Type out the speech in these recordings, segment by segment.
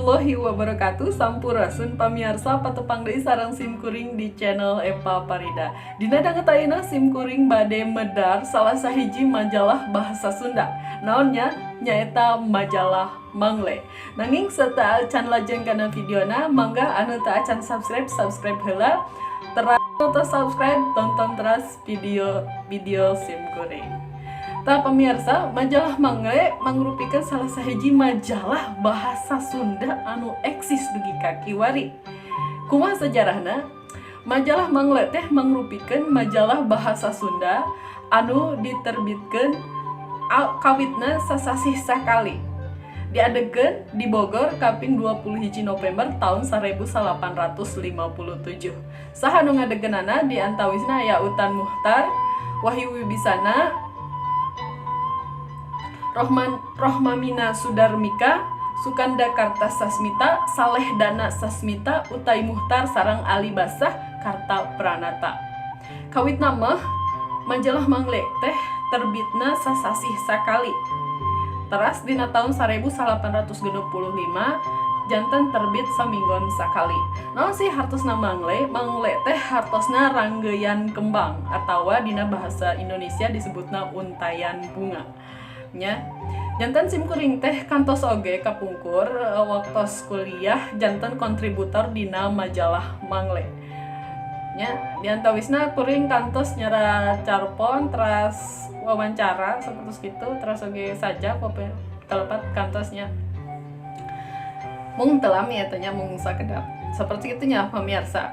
Warahmatullahi wabarakatuh. Sampurasun pamiarsa, patepang deui sareng sim kuring di channel Eva Parida. Dina danget ayeuna sim kuring bade medar salah sahiji majalah bahasa Sunda. Naon nya? Nyaeta majalah Mangle. Nanging sateuacan lajeng kana videona, mangga anu teu acan subscribe, subscribe heula. Teras atau subscribe, tonton terus video video sim kuring. Tah pemirsa, majalah Mangle mangrupikeun salah sahiji majalah bahasa Sunda anu eksis dugi ka kiwari. Kumaha sejarahna? Majalah Mangle teh mangrupikeun majalah bahasa Sunda anu diterbitkeun kawitna sasasih sakali. Diadegeun di Bogor kaping 20 hiji November tahun 1857. Saha nu ngadegeunana? Di antawisna aya Utan Muhtar, Wahyu Wibisana, Rohman Rohmamina Sudarmika, Sukanda Kartasasmita, Saleh Dana Sasmita, Utai Muhtar sareng Ali Basah Karta Pranata. Kawitna mah majalah Mangle teh terbitna sasasih sakali. Teras dina tahun 1865 janten terbit saminggon sakali. Naon sih hartosna Mangle? Mangle teh hartosna ranggeuyan kembang atawa dina bahasa Indonesia disebutna untayan bunga. Nya. Janten sim kuring teh kantos oge kapungkur waktos kuliah janten kontributor dina majalah Mangle. Nya, diantawisna kuring kantos nyerat carpon, teras wawancara seperti itu, teras oge sajak telepat kantosnya. Mung teu lami eta nya, mung sakedap. Seperti itu nya, pemirsa.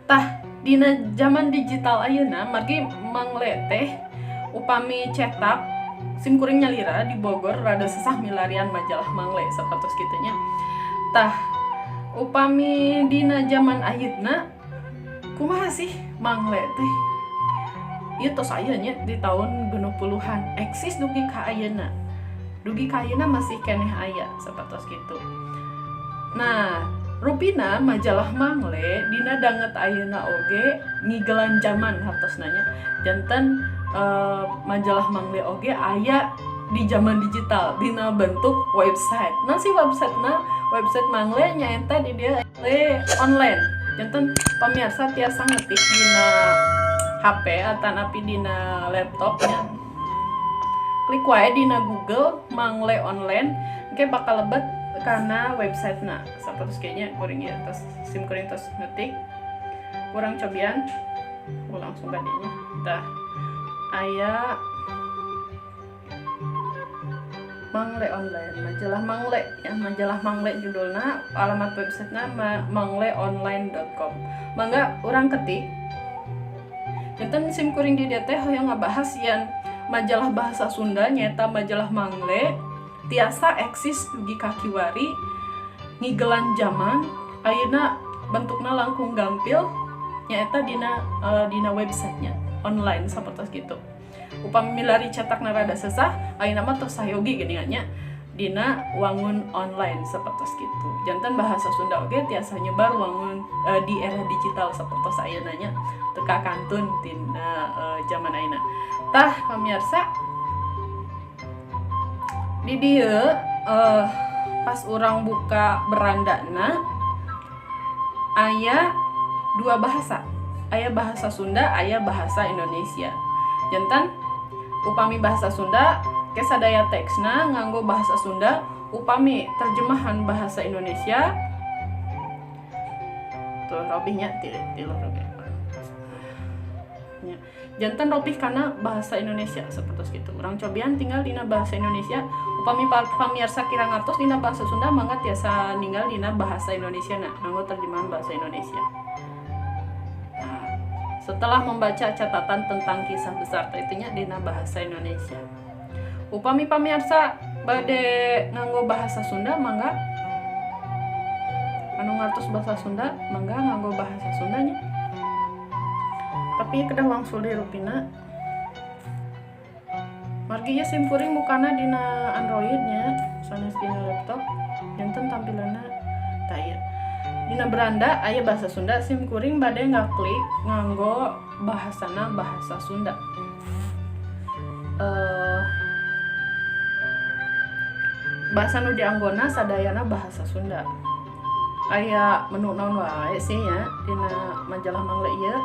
Tah, dina zaman digital ayeuna margi Mangle teh upami cetak, sim kuring nyalira di Bogor rada sesah milarian majalah Mangle sapertos kitu nya. Tah, upami dina zaman ayeuna kumaha sih Mangle teh? Ieu tos aya nya di tahun 60-an, eksis dugi ka ayeuna. Dugi ka ayeuna masih keneh aya sapertos kitu. Nah, rupina majalah Mangle dina danget ayeuna oge ngigelan zaman hartosna nya. Janten majalah Mangle oge aya di zaman digital dina bentuk website. Nah, si website-na, website Mangle nyaeta di dieu online. Janten pamirsa tiasa ngetik dina HP atanapi dina laptopnya. Klik wae dina Google Mangle online, engke bakal lebet kana website-na. Sapertos kayaknya kuring ya, tos sim kuring tos ngetik. Kurang cobian, langsung ka dinya. Tah, aya Mangle online, majalah Mangle ya, majalah Mangle judulna, alamat websitenya mangleonline.com. Mangga urang ketik. Janten sim kuring di dieu teh hoyong ngabahas yen majalah bahasa Sunda nyaeta majalah Mangle tiasa eksis dugi ka kiwari, ngigelan zaman, ayeuna bentukna langkung gampil nyaeta dina websitenya online sapertos gitu. Upami milari cetakna rada sesah, ayeuna mah tos sayogi geuningan nya dina wangun online sapertos gitu. Janten bahasa Sunda oge tiasa nyebar wangun di era digital sapertos ayeuna nya, teu kakantun tina zaman ayeuna. Tah pamirsa, di dieu pas urang buka berandana aya dua bahasa, aya bahasa Sunda, aya bahasa Indonesia. Janten upami bahasa Sunda ke sadaya teksna nganggo bahasa Sunda, upami terjemahan bahasa Indonesia tuh robihnya tilu robih nya. Janten robih karena bahasa Indonesia seperti itu. Urang cobian tinggal dina bahasa Indonesia. Upami pamirsa kirang ngartos dina bahasa Sunda, mangga tiasa ninggal dina bahasa Indonesia, nah nganggo terjemahan bahasa Indonesia. Nah, setelah membaca catatan tentang kisah besar itunya dina bahasa Indonesia. Upami pamirsa bade nganggo bahasa Sunda, mangga anu ngartos bahasa Sunda mangga nganggo bahasa Sundanya, tapi kedah wangsul deui rupina margi nya sim kuring mukana dina Android nya, sanes dina laptop, janten tampilanna. Tah, ieu dina beranda aya bahasa Sunda. Sim kuring bade ngaklik nganggo bahasana bahasa Sunda. Bahasa nu dianggona sadayana bahasa Sunda. Aya menu naon wae sih nya dina majalah Mangle ieu.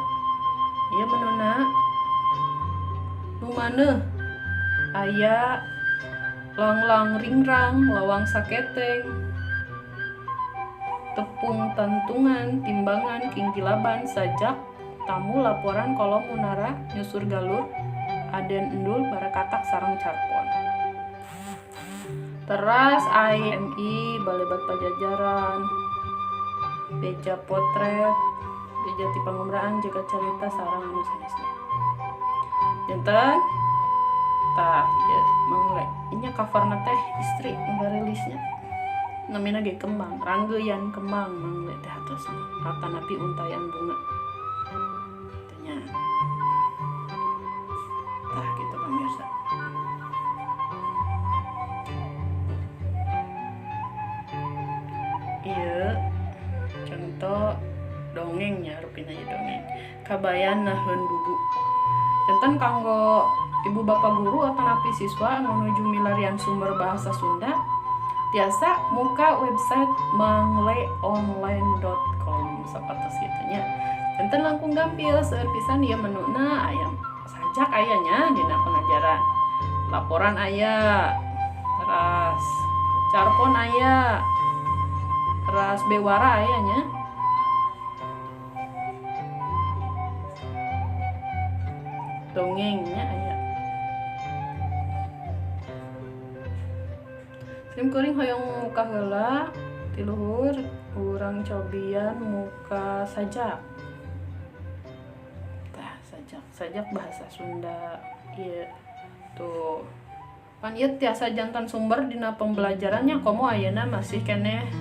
Ieu menuna nu maneuh aya langlang ringrang, lawang saketeng, tepung tantungan, timbangan, kingkilaban, sajak, tamu, laporan, kolom, munara, nyusur galur, aden endul, barakatak, sarang carpon. Teras IMI, Balebat Pajajaran, beja potret, beja ti pangumraan, jaga cerita sarang anu sanesna. Janten tah ieu Mangle nya coverna teh istri nu rilisnya. Namina ge kembang, ranggeyan kembang Mangle teh atasna. Atanapi untayan bunga. Teh nya. Tah kitu pamirsa. Ieu contoh dongengnya, rupina ieu dongeng. Kabayan naheun bubu. Janten kanggo ibu bapak guru atanapi siswa anu nuju milarian sumber bahasa Sunda tiasa muka website mangleonline.com sapertos kitu nya. Janten langkung gampil seueur pisan ieu menuna aya sajak aya nya dina pengajaran. Laporan aya, teras carpon aya, teras bewara aya nya. Dongengnya aya. Sim kuring hoyong muka heula ti luhur urang cobian muka sajak. Tah sajak, sajak bahasa Sunda ieu tuh. Pan ieu tiasa jantan sumber dina pembelajarannya komo ayeuna masih keneh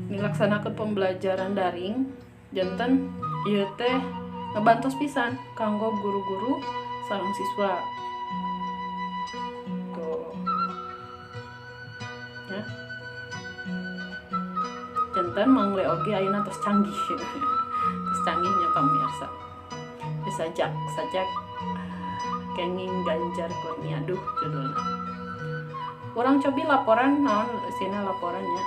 dilaksanakeun pembelajaran daring janten ieu teh ngebantos pisan kanggo guru-guru sareng siswa. Tuh. Ya. Janten Mangle oge ayeuna tos canggih. Tos canggihnya pamirsa. Sajak, sajak Kenging Ganjar Kurnia duh judulna. Urang cobi laporan naon eusina laporannya.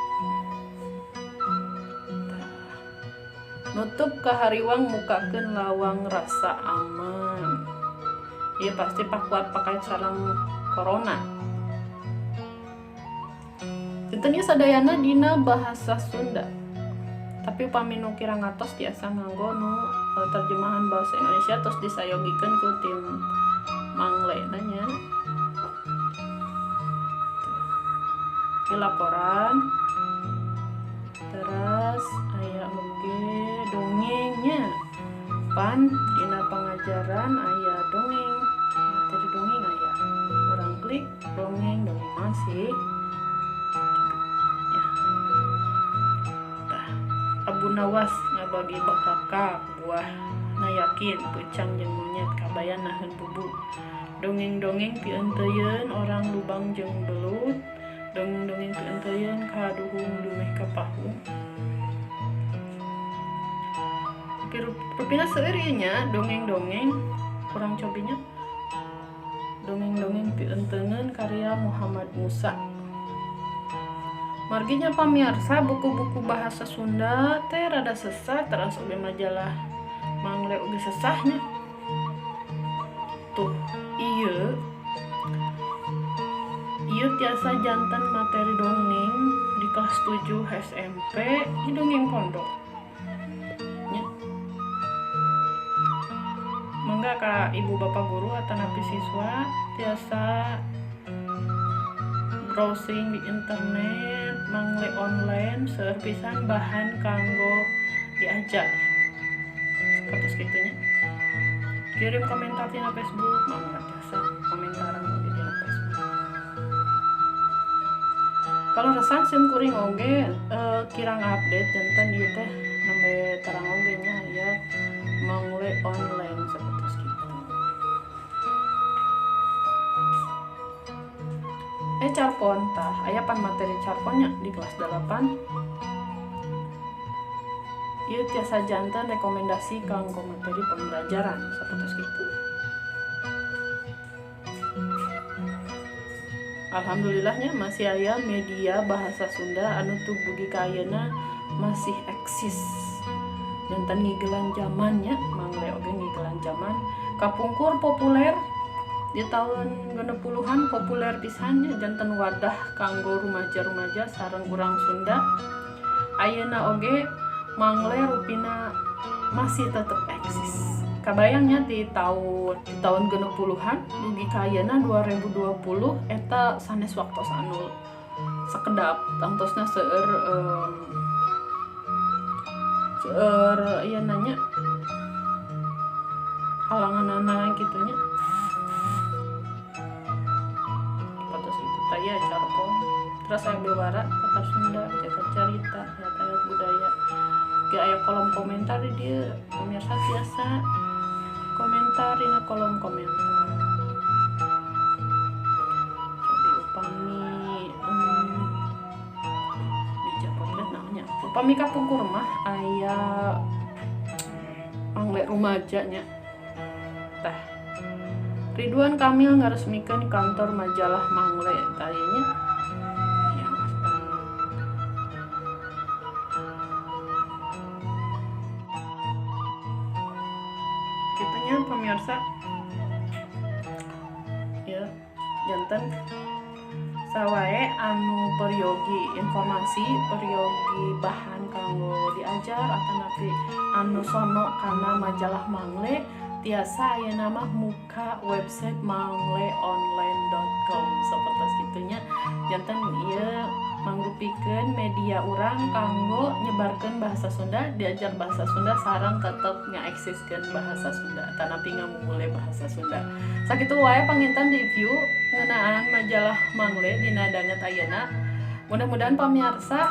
Nutup kahariwang mukakeun lawang rasa aman. Ieu pasti pakuat pakai sareng corona. Janten ieu sadayana dina bahasa Sunda. Tapi upami nu kirang ngatos tiasa nganggo nu terjemahan bahasa Indonesia terus disayogikeun ku tim Mangle nya. Ieu laporan. Terus aya oge dongengnya. Pan dina pangajaran aya dongeng, materi dongeng aya. Urang klik dongeng, dongeng naon sih? Ya. Tah, Abu Nawas ngabagi bakakak buah na yakin peucang jeung monyet kabayan naheun bubu. Dongeng-dongeng pieunteuyeun orang lubang jeung belut. Dongeng-dongeng pieunteuyeun kaduhung dumeh ka pahung. Rupina seueur ieu nya dongeng-dongeng kurang cobinya. Dongeng-dongeng pieunteuneun karya Muhammad Musa. Marginya pamirsa buku-buku bahasa Sunda teh rada sesah teras oge majalah Mangle oge sesahnya. Tuh, ieu ieu tiasa janten materi dongeng di kelas 7 SMP, ieu dongeng pondok. Nya. Mangga ka ibu bapak guru atanapi siswa tiasa browsing di internet, Mangle online, seueur pisan bahan kanggo diajar. Sapertos kitu nya. Kirim komentar tina Facebook, mangga tiasa komentaran oge dina Facebook. Kalau resan sim kuring oge kirang update janten ieu teh nembe terang oge nya aya Mangle online sapertos kitu. Carpon tah aya pan materi carponnya di kelas 8. Ieu tiasa janten rekomendasi kanggo materi pembelajaran sapertos kitu. Alhamdulillahnya masih aya media bahasa Sunda anu tuh dugi ka ayeuna masih eksis. Janten ngigelan zamannya, Mangle oge ngigelan zaman. Kapungkur populer di tahun 60-an, populer pisannya, janten wadah kanggo rumaja-rumaja sareng urang Sunda. Ayeuna oge Mangle rupina masih tetep eksis. Kabayangnya di tahun 60-an dugi ka ayeuna 2020, eta sanes waktos anu sakedap, tangtosna seueur seueur ieu nanya halanganana gitu nya. Patos itu taya carpon, terus aya bewara Tatar Sunda, jagat carita, hayat budaya. Ge aya kolom komentar di dieu, pemirsa biasa komentar dina kolom komentar. Jadi upami bija potret namanya, upami kapungkur mah aya Mangle Rumaja nya. Tah, Ridwan Kamil ngaresmikeun kantor majalah Mangle tayanya ya. Kitanya pemirsa ya, janten sawae anu peryogi informasi, peryogi bahan kanggo diajar atau napi anu sono kana majalah Mangle, tiasa aya nama muka website mangleonline.com seperti gitunya. Janten ieu mangrupikeun media urang kanggo nyebarkeun bahasa Sunda, diajar bahasa Sunda sareng tetep ngaeksiskeun bahasa Sunda tanapi ngamumule bahasa Sunda. Sakitu wae panginten review ngeunaan majalah Mangle dina danget ayeuna. Mudah-mudahan pamirsa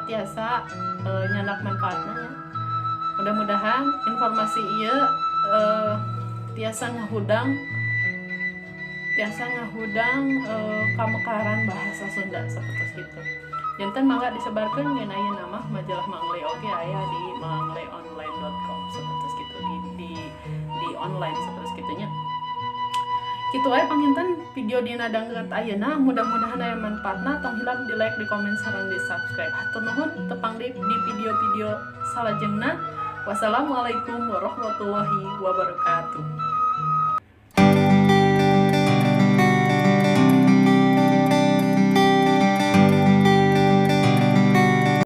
tiasa nyandak manfaatna ya. Mudah-mudahan informasi ieu tiasa ngahudang kamekaran bahasa Sunda seperti itu. Janten mangga disebarkan ngeunai nama majalah Mangle oge aya di mangleonline.com seperti itu, di online seperti gitunya. Kitu wae panginten video dina danget ayeuna, mudah-mudahan aya manfaatna. Tong hilap di like, di komen, sareng di subscribe. Hatur nuhun, tepang di video-video salajengna. Wassalamualaikum warahmatullahi wabarakatuh.